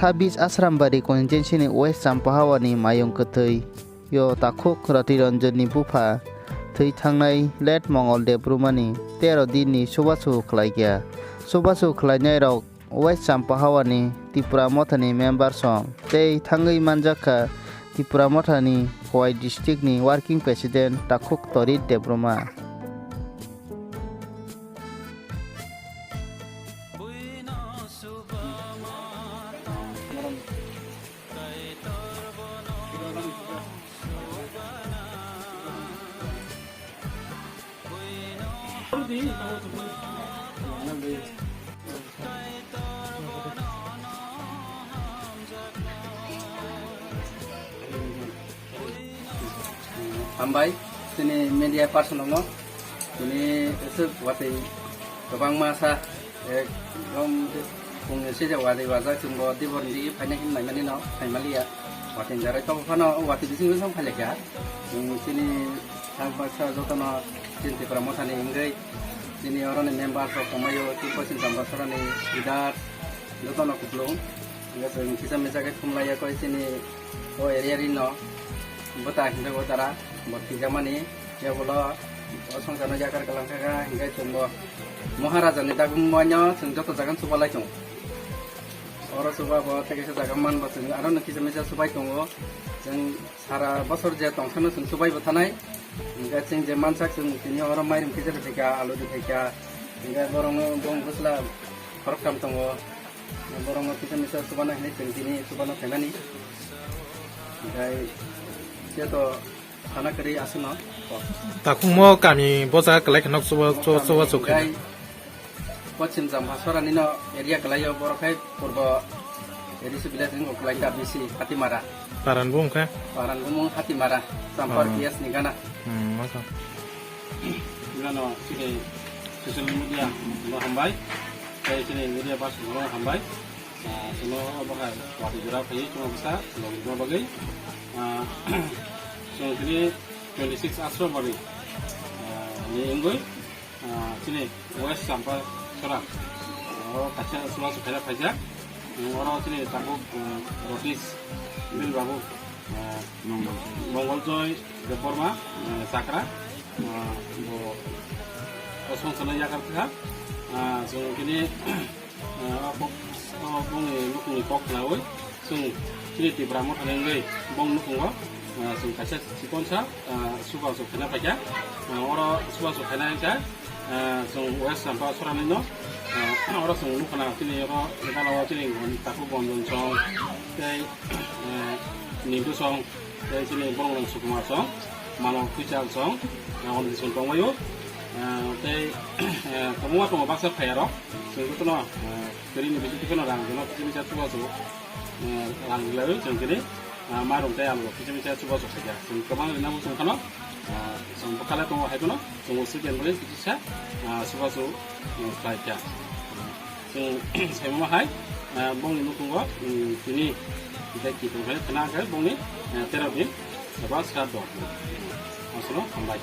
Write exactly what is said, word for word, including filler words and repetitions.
Sabis Asrambari constituency ni West Champahawani Mayung Kwthwi yo takhuk Roti Ranjan ni bupha thwi thangnai late Mongol Debbarma ni tero din ni chubachu khlaikha. Chubachu khlainai rok West Champahawani Tipra Mothani member song tei thangwi manjakha Tipra Mothani Khowai district ni working president takhuk Torit Debbarma. Hambai, chini media person no, chini esok watwi kwbangma sa, ekdom chwngno sijak watwi wajak, chwngbo Dibor ni phaina hinwi mani no, phaimaliya. Watwi jarai tongo phano, o watwi bising bising phailaikha. Chwng chini sak baksa jotono chini Tipra Mothani wngwi, chini oroni member rok tongmani, chini Poschim Champachorani leader jotono kupulung. Hingke chwng kisa misa khe thumlaiya koi chini o area rino bwta hinwi o dara bo twijamani, yagulo o songchano yakar kwlangkha kha, hingke chwngbo Maharaja ni dagwimano chwng joto jaga chubalai tongo. Oro chuba bo tei kaisa jaga manbo chwng aro no kisa misa chubai tongo. Chwng sara bosor je tongsano chwng chubai bo thanai. Hingke chwng je mansak chwng tini oro mairum kisa rwphaikha, alu rwphaikha, hingke borokno bong bwsla khoroktham tongo. Borokno kisa misa chubana hinwi chwng tini chubano phaimani. Hingke khe to sana kwrwi aswkno. Takhukmo kami bosa kwlai khe nok chuba, chuba, chuba chuk khe. Hingke Poschim Champachorani no area kwlaio, borok hai purbo A D C village wngkha kwlai ka B C Hatimara. Paran bo wngkha? Paran bo wng Hatimara, Champar Oh. P S ni gana. Hmm, wngkha. Gana chini social media no hambai, tei chini media person no hambai. Ah, chwngno obo hai watwi jora phaiwi chwngno bwsa logirwna bagwi. Ah, chwng tini twenty six Asrambari, ah, ni wngwi, ah, chini West Champachora, ah, o kaisa chubachu khaina phaijak. Oro chini tabuk, ah, Rotis Bil Babu, ah, Mongol Joy Debbarma, ah, Chakra, ah, bo o songchano yakar kha. Ah, chwng tini Ah, o kok, o bongni nukungni kok khnaui chwng chini Tipra Mothani wngwi bong nukungo, ah, chwng kaisa chikonsa, ah, chubachu khaina paikha. Ah, oro chubachu khaina wngkha, ah, chwng West Champachorani no, ah, oro chwng nukhana chini oro gana o chini takhuk Bonjon song tei, ah, Nintu song. Tei chini borok rok Sukumar song, Manok Kwichal song, ah, Ondison tongbaio. Ah, tei, ah, kwbangma tongo baksa phaiya rok. Chwng jotono, ah, kwrwini bisingtwi phano rang jono kisa misa chubachu, ah, rang rwlaio chwng tini, ah, mairum tei alu kisa misa chubachu khaikha. Chwng kwbang rwna muchung phano, ah, chwng bwkhale tongo hai phano, chwng o second bai kisa, ah, chubachu, ah, khlaikha. Chwng saimano hai, ah, bongni nukhungo, mm, tini tei kiphilkhai khna khe bongni, ah, tero din eba sra do. Aswkno hambai.